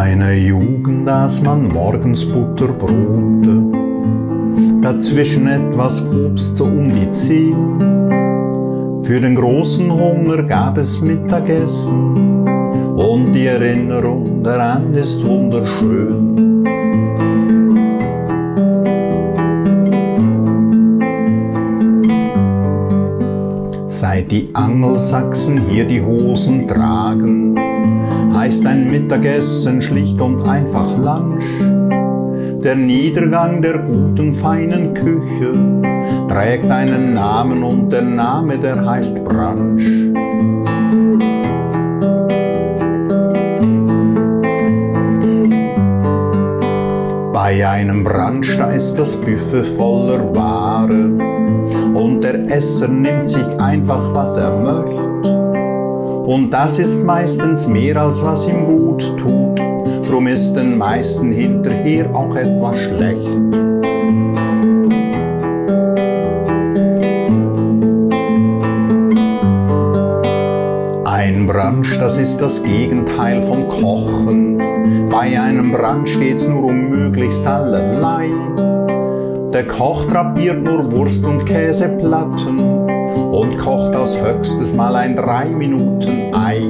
Meine Jugend aß man morgens Butterbrote, dazwischen etwas Obst so um die 10. Für den großen Hunger gab es Mittagessen und die Erinnerung daran ist wunderschön. Seit die Angelsachsen hier die Hosen tragen, heißt ein Mittagessen schlicht und einfach Lunch. Der Niedergang der guten, feinen Küche trägt einen Namen und der Name, der heißt Brunch. Bei einem Brunch, da ist das Buffet voller Ware und der Esser nimmt sich einfach, was er möchte. Und das ist meistens mehr, als was ihm gut tut, drum ist den meisten hinterher auch etwas schlecht. Ein Brunch, das ist das Gegenteil von Kochen. Bei einem Brunch geht's nur um möglichst allerlei. Der Koch drapiert nur Wurst- und Käseplatten und kocht als höchstes mal ein 3-Minuten-Ei.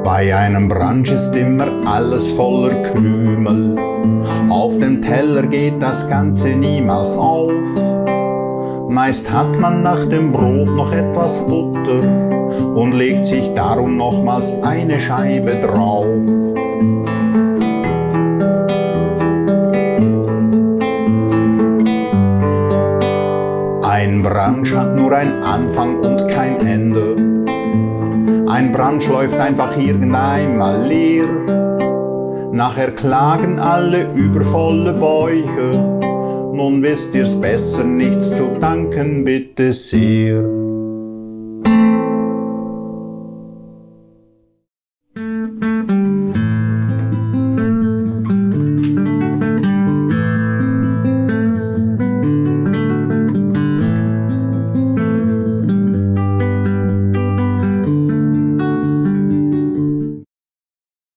Bei einem Brunch ist immer alles voller Krümel. Auf dem Teller geht das Ganze niemals auf. Meist hat man nach dem Brot noch etwas Butter und legt sich darum nochmals eine Scheibe drauf. Ein Brunch hat nur einen Anfang und kein Ende. Ein Brunch läuft einfach irgendeinmal leer. Nachher klagen alle über volle Bäuche. Nun wisst ihr's besser, nichts zu danken, bitte sehr.